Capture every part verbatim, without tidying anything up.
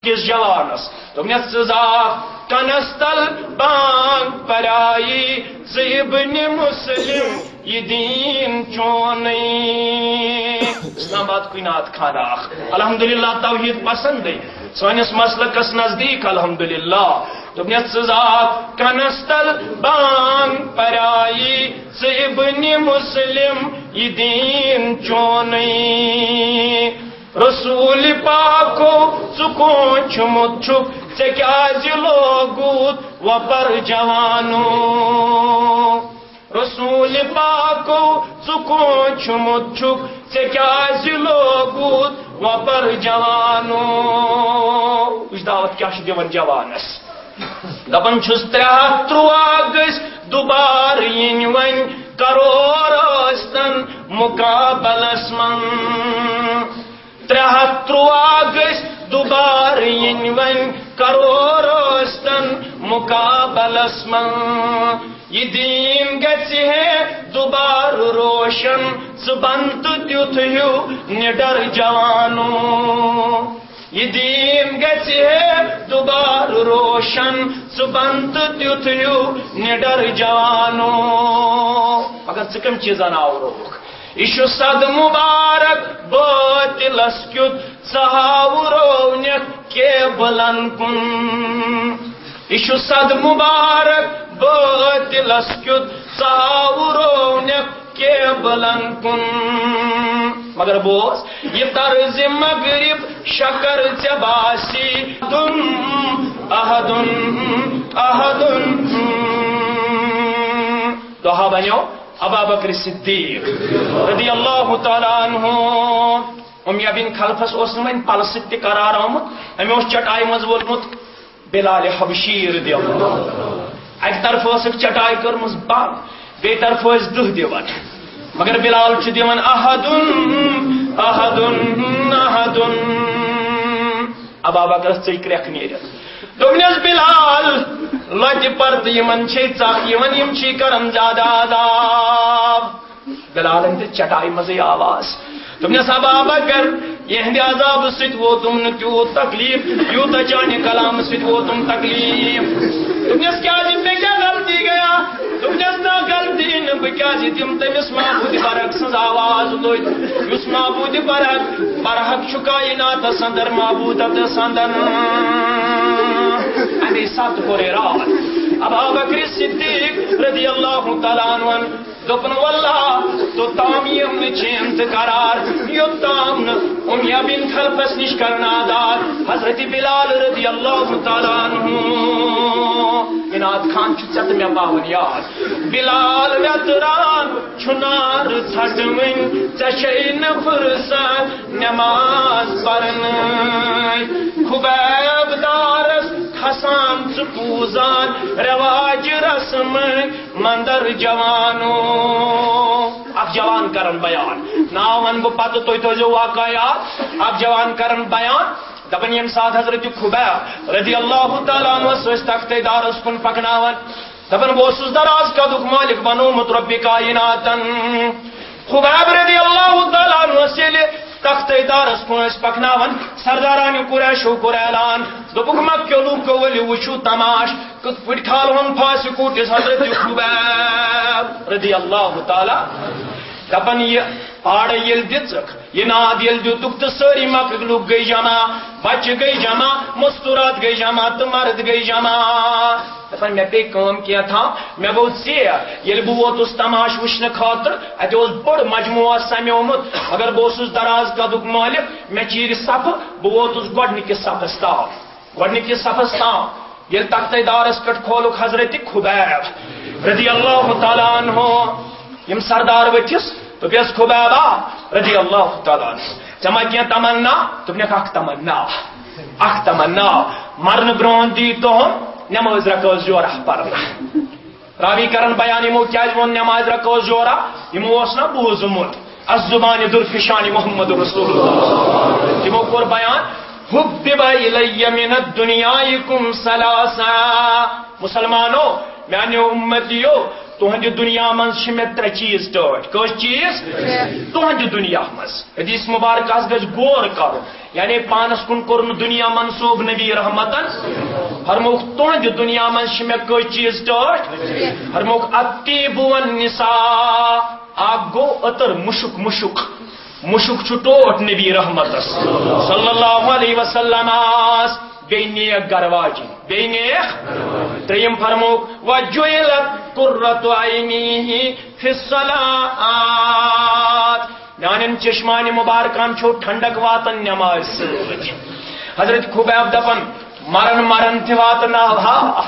کِس جوانس۔ دوٚپنس، ژٕ زاکھ کنس تل بانگ پرائی، ژٕ ابن مسلم، یہِ دیٖن چونٕے۔ اسلام آباد کُے نعت خانہ اکھ، الحمدللہ، توحید پسندٕے، سٲنِس مسلکس نزدیٖک، الحمدللہ۔ دوٚپنس، ژٕ زاکھ کنس تل بانگ پرائی، ژٕ ابن مسلم، یہِ دیٖن چونٕے۔ رسول پاکو، ژٕ کوٗنٛچھمُت چھُکھ، ژےٚ کیٛازِ لوگُت وۄپر جوانو؟ رسول پاکو، ژٕ کوٗنٛچھمُت چھُکھ، ژےٚ کیٛازِ لوگُت وۄپر جوانو؟ وٕچھ، دعوت کیٛاہ چھِ دِوان جوانس۔ دپان چھُس، ترٛےٚ ہتھ ترٛواہ گٔژھۍ دُبارٕ یِنۍ وۄنۍ، کرور ٲسۍتن مُقابلس منٛز۔ ترٛےٚ ہتھ ترٛواہ گٔژھۍ دُبارٕ یِنۍ وۄنۍ، کرور ٲسۍتن مُقابلس منٛز۔ یہِ دیٖن گژھِ ہے دُبارٕ روشن، ژٕ بن تہٕ تیُتھ ہیوٗ نِڈر جوانو۔ یہِ دیٖن گژھِ ہے دُبارٕ روشن، ژٕ بن تہٕ تیُتھ ہیوٗ نِڈر جوانو۔ مگر ژٕ کَمہِ چیٖزن آورووُکھ؟ یہِ چھُ صد مُبارک بٲطلس کیُتھ، ژٕ ہاوروونکھ کیبلن کُن۔ یہِ چھُ صد مُبارک بٲطلس کیُتھ، ژٕ ہاوروونکھ کیبلن کُن۔ مگر بوز، یہِ طرزِ مغرب شکر ژےٚ باسی، احدن، احدن، احدن۔ دۄہا بنیو ابا بکر صدیق رضی اللہ تعالیٰ عنہ۔ امیہ بن خلفس اوس نہٕ وۄنۍ پلہٕ سۭتۍ تہِ قرار آمُت، أمۍ اوس چٹایہِ منٛز وولمُت بلال حبشی رضی اللہ عنہ۔ اکہِ طرفہٕ ٲسٕکھ چٹاے کٔرمٕژ بنٛد، بیٚیہِ طرفہٕ ٲسۍ دٕہ دِوان، مگر بلال چھُ دِوان احدن، احدن، احدن۔ ابا بکرس ژٔج کرٛٮ۪کھ نیٖرِتھ۔ دوٚپنس، بلال، لۄتہِ پرتہٕ یِمن چھے ژکھ یِوان، یِم چھی کران زیادٕ عذاب۔ بلالن دِژ چٹایہِ منٛزٕے آواز۔ دوٚپنس، ابا بکر، یِہنٛدِ عذابہٕ سۭتۍ ووتُم نہٕ تیوٗت تکلیف، یوٗتاہ چانہِ کلامہٕ سۭتۍ ووتُم تکلیف۔ دوٚپنس، کیازِ، مےٚ کیٛاہ غلطی گٔیا؟ دوٚپنس، نہ، غلطی نہٕ، بہٕ کیازِ دِمہٕ تٔمِس معبوٗدِ برحق سٕنٛز آواز لوٚج، یُس معبوٗدِ برحق، برحق چھُ کائناتس اندر معبوٗدتس اندر۔ اَمے ساتہٕ کوٚر ارادٕ ابا بکر صدیق رضی اللہ تعالیٰ عنہ، دوٚپُن، واللہ، توٚتام یِم نہٕ چین تہٕ قرار، یوٚتام نہٕ امیہ بن خلفس نِش کرنادار حضرت بلال رضی اللہ تعالیٰ عنہ۔ عناد خان، چھُ ژےٚ تہٕ مےٚ پاوُن یاد۔ بلال ویتران، چھُ نار ژھٹہٕ وٕنۍ، ژےٚ چھے نہٕ فرصت نماز پرنٕچ۔ خبیب دارس کھسان ژٕ پوٗزان، رواج رسمہٕ مندر جوانو۔ اکھ جوان کرن بیان، ناو ونہٕ بہٕ پتہٕ، تُہۍ تھٲیزیو واقعہ یاد۔ اکھ جوان کرن بیان، دپان، ییٚمہِ ساتہٕ حضرت خبیب رضی اللہ تعالیٰ عنہ ٲسۍ تختِ دارس کُن پکناوان، دپان، بہٕ اوسُس دراز قدُک مالک بنومُت رب کائناتن۔ خبیب رضی اللہ تعالیٰ عنہ ٲسۍ ییٚلہِ تختِ دارس کُن ٲسۍ پکناوان، سردارانہِ قریشو کوٚر اعلان، دوٚپُکھ، مکہ کیو لوٗکو، ؤلِو وٕچھِو تماش، کِتھ پٲٹھۍ کھالہون پھاسہِ کوٗٹِس حضرت خبیب رضی اللہ تعالیٰ۔ دپان، یہِ پاڑٕ ییٚلہِ دِژٕکھ، یہِ ناد ییٚلہِ دِتُکھ تہٕ سٲری مکٕکۍ لوٗکھ گٔے جمع، بچہِ گٔے جمع، مستورات گٔے جمع تہٕ مرد گٔے جمع۔ دپان، مےٚ پیٚیہِ کٲم کینٛہہ تھام، مےٚ گوٚو ژیر۔ ییٚلہِ بہٕ ووتُس تماش وٕچھنہٕ خٲطرٕ، اتہِ اوس بوٚڑ مجموعہ سمیومُت، مگر بہٕ اوسُس دراز قدُک مٲلِک، مےٚ چیٖرِ صفہٕ، بہٕ ووتُس گۄڈنِکِس صفس تام۔ گۄڈنِکِس صفس تام ییٚلہِ تختَے دارس پٮ۪ٹھ کھولُکھ حضرت خُبیب رضی اللہ تعالیٰ عنہ، یِم سردار ؤتھِس، دوٚپیس، خُبیبا رضی اللہ تعالیٰ عنہ، ژےٚ ما کینٛہہ تمنا؟ دوٚپنکھ، اکھ تمنا، اکھ تمنا، مرنہٕ برونٛہہ دی تُہُنٛد نماز رکٲژ جورہ پرنہٕ۔ راوی کرن بیان، یِمو کیازِ ووٚن نماز رکٲژ جورہ؟ یِمو اوس نہ بوٗزمُت، از زبان درفشان محمد رسول اللہ۔ تِمو کوٚر بیان، حبب الی من الدنیاکم ثلاثہ۔ مسلمانو، میانیو امتیو، تُہنٛدِ دُنیا منٛز چھِ مےٚ ترٛےٚ چیٖز ٹٲٹھۍ۔ کٔژ چیٖز؟ تُہنٛدِ دُنیا منٛز۔ حدیث مبارکس گژھِ غور کرُن۔ یعنی پانس کُن کوٚر نہٕ دُنیا منسوب نبی رحمتن۔ فرمووُکھ، تُہنٛدِ دُنیا منٛز چھِ مےٚ کٔژ چیٖز ٹٲٹھۍ؟ فرمووُکھ، الطیب والنساء۔ اکھ گوٚو عطر، مُشُک، مُشُک۔ مُشُک چھُ ٹوٹھ نبی رحمتس صلی اللہ علیہ وسلمس۔ بیٚیہِ نیک گرٕ واجِنۍ، بیٚیہِ نیک۔ ترٛیٚیِم فرمووُکھ، وجعلت قرۃ عینی فی الصلاۃ۔ میانٮ۪ن چشمانِ مبارکن چھو ٹھنڈک واتان نمازِ سۭتۍ۔ حضرت خبیب دپان، مرن مرن تہِ واتناوہا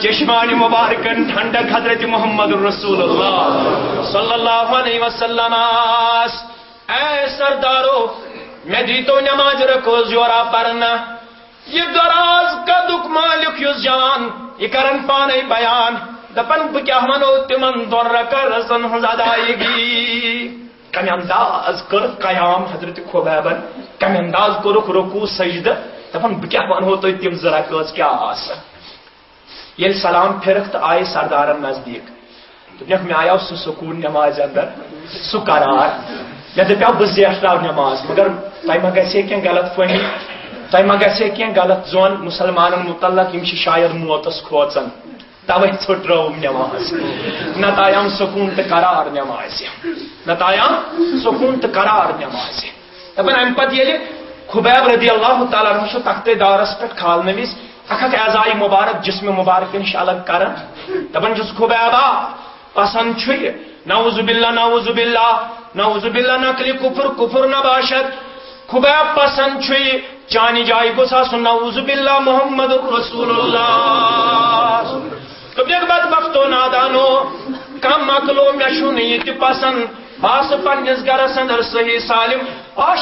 چشمانِ مبارکن ٹھنڈک حضرت محمد رسول اللہ صلی اللہ علیہ وسلمس۔ اے سردارو، مےٚ دیٖتو نمازِ رکوع زیورا پرنہٕ۔ یہِ دراز قدُک مالک یُس جان، یہِ کرن پانے بیان۔ دپن، بہٕ کیٛاہ ونو تِمن دۄن رکعتن ہٕنٛز ادائیگی؟ کمہِ انداز کٔر قیام حضرت خبیبن؟ کمہِ انداز کوٚرُکھ رکوع سجدٕ؟ دپن، بہٕ کیٛاہ ونہو تۄہہِ تِم زٕ رکعت کیٛاہ آسہٕ؟ ییٚلہِ سلام پھِرکھ تہٕ آیہِ سردارن نزدیٖک، دوٚپنکھ، مےٚ آیاو سُہ سکوٗن نٮ۪مازِ اندر، سُہ قرار۔ مےٚ دپیاو، بہٕ زیٹھراو نٮ۪ماز، مگر تۄہہِ ما گژھِ ہے کینٛہہ غلط فہمی؟ تۄہہِ ما گژھِ ہے کینٛہہ غلط ظۄن مُسلمانن مُتعلق؟ یِم چھِ شاید موتس کھوژان، توے ژھٕٹرٲوٕم نٮ۪ماز۔ نتہٕ آیام سکوٗن تہٕ قرار نٮ۪مازِ۔ نتہٕ آیام سکوٗن تہٕ قرار نٮ۪مازِ۔ دپان، امہِ پتہٕ ییٚلہِ خبیب رضی اللہ تعالیٰ عنہ سُہ تختِ دارس پٮ۪ٹھ کھالنہٕ وِزِ اکھ اکھ اعضاء مبارک، جسم مبارک نِش الگ کران، دپان چھُس، خبیبا، پسند چھُ یہِ، نعوذ باللہ، نعوذ باللہ، نعوذ باللہ، نقلِ کفر، کفر نباشد۔ خبیب، پسند چھُ یہِ، چانہِ جایہِ گوٚژھ آسُن، نعوذ باللہ، محمد رسول اللہ۔ دوٚپنکھ، بدبختو نادانو، کم عقلو، مےٚ چھُنہٕ یہِ تہِ پسند۔ بہٕ آسہٕ پننِس گرس اندر صحیح سالم۔ اش،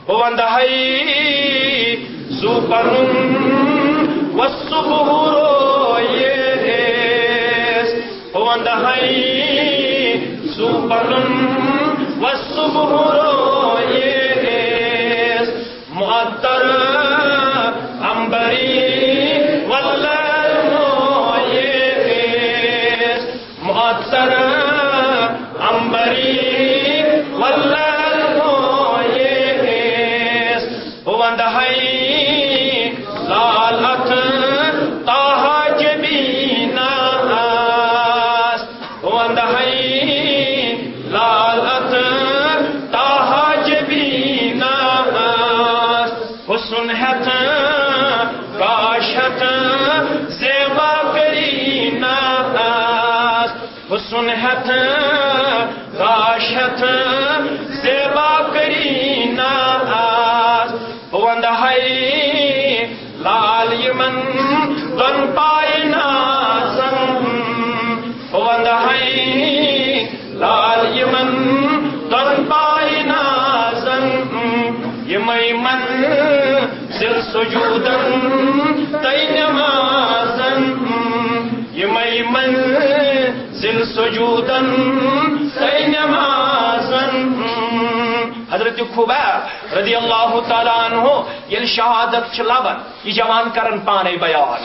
بہٕ ونہٕ ہاے زُو پنُن وۄستہٕ بہٕ رویس۔ بہٕ ونہٕ ہاے زُو پنُن وۄستہٕ بہٕ رویس۔ معطر عنبری واللہ مویس۔ معطر عنبری واللہ مویس۔ بہٕ ونہٕ ہاے لال اتھ طٰہٰ جبینس۔ بہٕ ونہٕ ہاے لال اتھ طٰہٰ جبینس۔ حسن ہیتھ گاش ہیتھ زیبا قرینس۔ حسن ہیتھ گاش ہیتھ زیبا قرینس۔ بہٕ ونہٕ ہاے لال یِمن دۄن پایہِ نازن۔ بہٕ ونہٕ ہاے لال یِمن دۄن پایہِ نازن۔ یِمے منزل سجودن تہٕ نمازن۔ یِمے منزل سجودن تہٕ نمازن۔ حضرت خبیب رضی اللہ تعالیٰ عنہ ییٚلہِ شہادت چھِ لبان، یہِ جوان کرن پانے بیان۔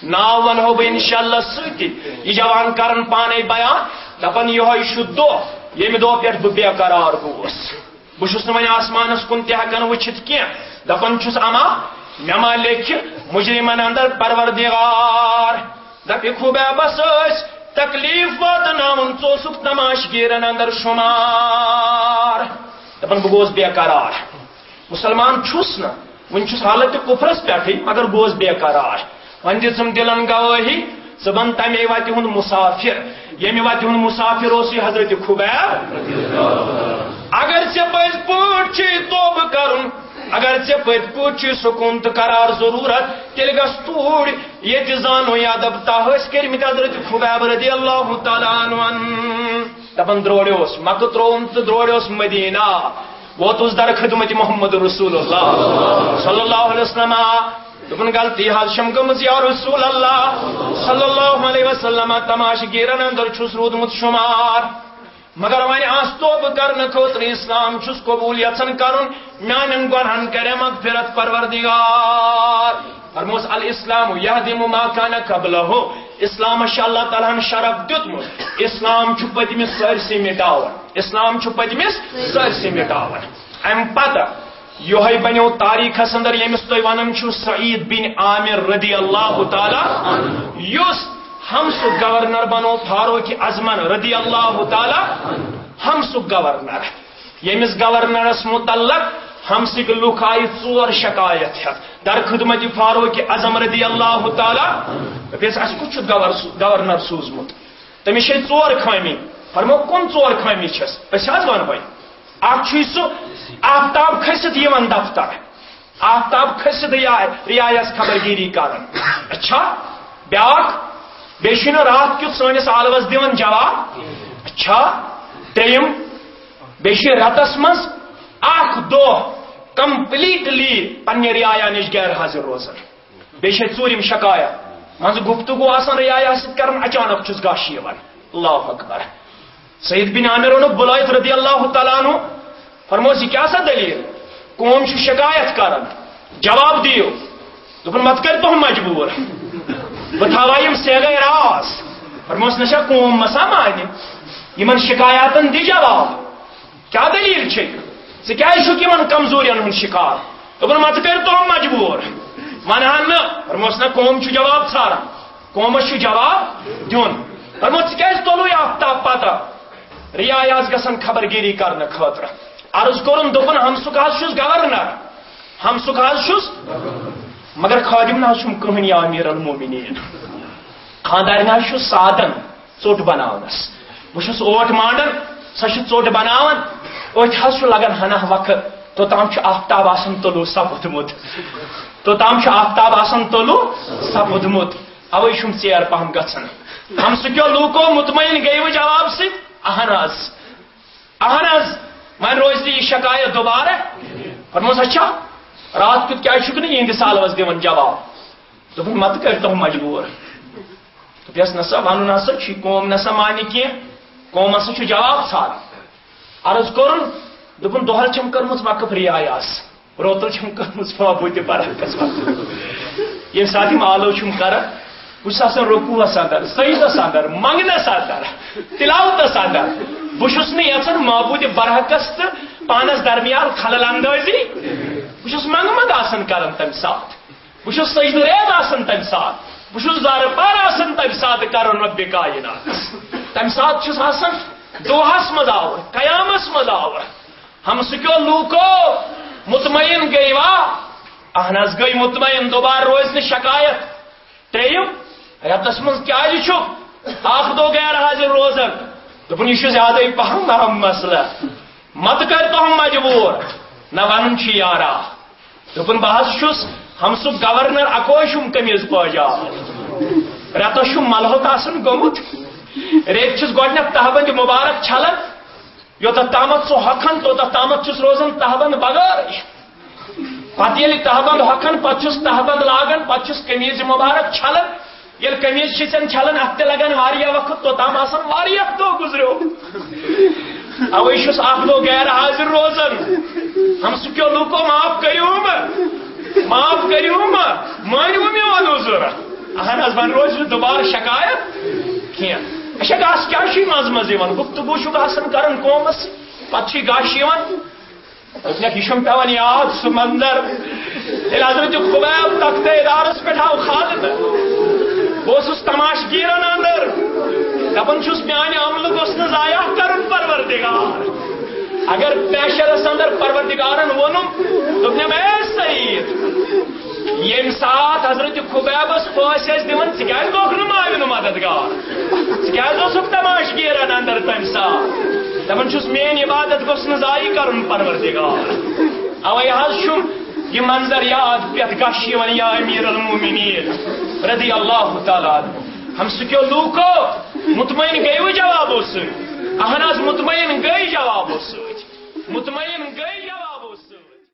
ناو ونہو بہٕ انشاءاللہ سۭتی۔ یہِ جوان کرن پانے بیان، دپان، یِہوٚے چھُ دۄہ، ییٚمہِ دۄہ پٮ۪ٹھ بہٕ بے قرار گوٚوُس۔ بہٕ چھُس نہٕ وۄنۍ آسمانس کُن تہِ ہٮ۪کان وٕچھِتھ کینٛہہ۔ دپان چھُس، اما، مےٚ ما لیکھِ مجرمن اندر پروردگار؟ دپہِ، خبیبس ٲسۍ تکلیف واتناوُن، ژٕ اوسُکھ تماشگیرن اندر شمار۔ دپان، بہٕ گوس بے قرار۔ مُسلمان چھُس نہٕ، وُنہِ چھُس حالت کُفرس پٮ۪ٹھٕے، مگر گوس بے قرار۔ وۄنۍ دِژٕم دِلن گوٲہی، ژٕ بن تمے وتہِ ہُنٛد مُسافِر، ییٚمہِ وتہِ ہُنٛد مُسافِر اوس یہِ حضرت خبیب۔ اگر ژےٚ پٔزۍ پٲٹھۍ چھُے توبہٕ کرُن، اگر ژےٚ پٔزۍ پٲٹھۍ چھُے سکوٗن تہٕ قرار ضروٗرت، تیٚلہِ گژھ توٗرۍ، ییٚتہِ زانو یہِ ادب تہٕ حٲصۍ کٔرمٕتۍ حضرت خبیب رضی اللہ تعالیٰ عنہن۔ دپان، درٛوڑیوس، مکہٕ ترٛووُم تہٕ درٛوڑیوس مدینہ۔ ووتُس در خدمت محمد رسول اللہ صلی اللہ علیہ وسلم۔ دوٚپُن، غلطی حظ چھم گٔمٕژ یا رسول اللہ صلی اللہ علیہ وسلم، تماشہٕ گیٖرن اندر چھُس روٗدمُت شُمار۔ مگر وۄنۍ آس توبہٕ کرنہٕ خٲطرٕ، اسلام چھُس قبول یژھان کرُن، میانٮ۪ن گۄنہن کرے مغفرت پروردگار۔ فرموس، الاسلام یہدم ما کان قبلہ، اسلامس چھُ اللہ تعالیٰ ہن شرف دیُتمُت۔ اسلام چھُ پٔتمِس سٲرسٕے مِٹاوان۔ اسلام چھُ پٔتمِس سٲرسٕے مِٹاوان۔ امہِ پتہٕ یِہوٚے بنیو تاریخس اندر، ییٚمِس تُہۍ ونان چھِو سعید بن عامر رضی اللہ تعالیٰ، یُس ہمسُک گورنر بنو فاروق اعظمن رضی اللہ تعالیٰ، ہمسُک گورنر، ییٚمِس گورنرس متعلق ہمسٕکۍ لُکھ آیہِ ژور شکایت ہٮ۪تھ در خدمت فاروق اعظم رضی اللہ تعالیٰ۔ دوٚپُس، "اَسہِ کُس چھُ گور-، گورنر سوٗزمُت؟ تٔمِس چھے ژور خٲمی۔" فرمو، "کُم ژور خٲمی چھَس؟ أسۍ حظ وَنہٕ وۄنۍ۔ اکھ چھُے سُہ آفتاب کھٔسِتھ یِوان دفتر، آفتاب کھٔسِتھ ریا-، رعایس خبرگیری کران۔ اچھا، بیٛاکھ، بیٚیہِ چھُنہٕ راتھ کیُتھ سٲنِس عالمس دِوان جواب۔ اچھا، ترٛیٚیِم، بیٚیہِ چھُ رٮ۪تس منٛز اکھ دۄہ کمپلیٹلی پننہِ رعایا نِش غیر حٲضِر روزان۔ بیٚیہِ چھے ژوٗرِم شکایت، منٛزٕ گفتگو آسان رعایا سۭتۍ کران، اچانک چھُس غش یِوان۔" اللہ اکبر۔ سعید بن عامر اوٚنُکھ بُلٲوِتھ رضی اللہ تعالیٰ عنہ، فرموس، "یہِ کیٛاہ سا دٔلیٖل؟ قوم چھُ شکایت کران، جواب دِیِو۔" دوٚپُن، "مت کٔرۍ تُہۍ مجبوٗر، بہٕ تھاوٕ ہا یِم صیغے راز۔" فرموس، "نہ چھا قوم مسا مانہِ؟ یِمن شکایاتن دِ جواب۔" کیٛاہ دٔلیٖل چھے؟ ژٕ کیٛازِ چھُکھ یِمن کمزوٗرین ہُنٛد شِکار؟ دوٚپُن، "مہ تہٕ کٔرۍ تِم مجبوٗر، ونہٕ ہن نہٕ۔" فرموس، "نہ، قوم چھُ جواب ژھاران، قومس چھُ جواب دیُن۔" فرموس، "ژٕ کیٛازِ تُلُے آفتاب پتہ؟ رعایا گژھن خبرگیری کرنہٕ خٲطرٕ عرض کوٚرُن، دوٚپُن، ہمسُک حظ چھُس گورنر، ہمسُک حظ چھُس، مگر خادم نہ حظ چھُم کٕہٕنۍ، یا امیر المومنین۔ خاندارِ نہ حظ چھُس سادن ژوٚٹ بناونس۔ بہٕ چھُس اوٹ مانڈان، سۄ چھِ ژوٚٹ بناوان، أتھۍ حظ چھُ لگان ہنا وقت، توٚتام چھُ آفتاب آسان طلوع سپُدمُت، توٚتام چھُ آفتاب آسان طلوع سپُدمُت، اوے چھُم ژیر پہم گژھان۔" ہمسُکیو لوٗکو مطمئن گٔیوٕ جواب سۭتۍ، "اہن حظ، اہن حظ، وۄنۍ روزِ نہٕ یہِ شکایت دوبارٕ۔" فرموس، "اچھا، راتھ کیُتھ کیٛازِ چھُکھ نہٕ یِہنٛدِس سالوس دِوان جواب؟" دوٚپُن، "مہ تہٕ کٔرۍ تُہۍ مجبوٗر۔" دوٚپیس، "نسا، ونُن ہسا چھُ، قوم نسا مانہِ کینٛہہ، قوم ہسا چھُ جواب ژھاران۔" عرض کوٚرُن، دوٚپُن، "دۄہل چھم کٔرمٕژ وقف رعایاہس، روتل چھم کٔرمٕژ محبوٗبِ برحقس وقف۔" ییٚمہِ ساتہٕ یِم آلو چھُم کران، بہٕ چھُس آسان رکوعس اندر، سجدس اندر، منگنس اندر، تلاوتس اندر۔ بہٕ چھُس نہٕ یژھان محبوٗبِ برحقس تہٕ پانس درمیان خلل اندٲزی۔ بہٕ چھُس منگہٕ منگہٕ آسان کران تمہِ ساتہٕ۔ بہٕ چھُس سجدٕ ریز آسان تمہِ ساتہٕ، بہٕ چھُس زارٕ پار آسان تمہِ ساتہٕ کران رۄبِ کایناتس۔ تمہِ ساتہٕ چھُس آسان دۄہس منٛز آوُر، قیامس منٛز آوُر۔ ہمسکیو لوٗکو، مطمئن گٔیوا؟ اہن حظ گٔے مطمئن، دوبارٕ روزِ نہٕ شکایت۔ ترٛیٚیِم، رٮ۪تس منٛز کیٛازِ چھُکھ اکھ دۄہ غیر حٲضِر روزان؟ دوٚپُن، یہِ چھُ زیادَے پہم اہم مسلہٕ۔ مت کٔرۍ تُہۍ مجبوٗر، نہ ونُن چھُ یارا۔ دوٚپُن، بہٕ حظ چھُس ہمسُک گورنر، اکوے چھُم قمیٖض پٲجامہٕ۔ رٮ۪تس چھُم ملہٕ ہیوٚت آسان گوٚمُت۔ ریٚتۍ چھِس گۄڈٕنٮ۪تھ تہبند مُبارک چھلان، یوٚتتھ تامتھ سُہ ہۄکھان، توٚتتھ تامتھ چھُس روزان تہبند بغٲرٕے۔ پتہٕ ییٚلہِ تہبند ہۄکھان، پتہٕ چھُس تہبند لاگان، پتہٕ چھُس قمیٖض مُبارک چھلان۔ ییٚلہِ قمیٖض چھِ ژےٚ چھلان، اتھ تہِ لگان واریاہ وقت، توٚتام آسان واریاہ دۄہ گُزریو۔ اوے چھُس اکھ دۄہ غیر حٲضِر روزان۔ ہمسکیو لوٗکو، معاف کٔرِو مےٚ، معاف کٔرِو مےٚ، مٲنِو میون عذر۔ اہن حظ، وۄنۍ روزِ نہٕ دُبارٕ شکایت کینٛہہ۔ اچھا، گژھ کیٛاہ چھُے منٛزٕ منٛزٕ یِوان؟ گفتگو چھُکھ آسان کران قومس سۭتۍ، پتہٕ چھُے گش یِوان۔ دوٚپنَکھ، یہِ چھُم پٮ۪وان یاد سُہ منظر، ییٚلہِ حضرت خبیب تختِ ادارس پٮ۪ٹھ آو کھالنہٕ۔ بہٕ اوسُس تماشگیٖرن اندر، دپان چھُس، میانہِ عملہٕ گوٚژھ نہٕ ضایع کرُن پروردگار۔ اگر محشرس اندر پروردگارن ووٚنُم، دوٚپنم، اے سعید، ییٚمہِ ساتہٕ حضرت خبیبس پھٲنٛسۍ ٲسۍ دِوان، ژٕ کیٛازِ گوٚکھ نہٕ ماوِ نہٕ مددگار؟ ژٕ کیٛازِ اوسُکھ تماشگیٖرن اندر تمہِ ساتہٕ؟ دپان چھُس، میٲنۍ عبادت گوٚژھ نہٕ ضایع کرُن پروردگار۔ اوے حظ چھُم یہِ منظر یاد پٮ۪تھ گش یِوان، یا امیر المومنین رضی اللہ تعالیٰ عنہ۔ ہمسکیو لوٗکو، مطمئن گٔیوٕ جوابو سۭتۍ؟ اہن حظ، مطمئن گٔے جوابو سۭتۍ۔ مطمئن گٔے جواب۔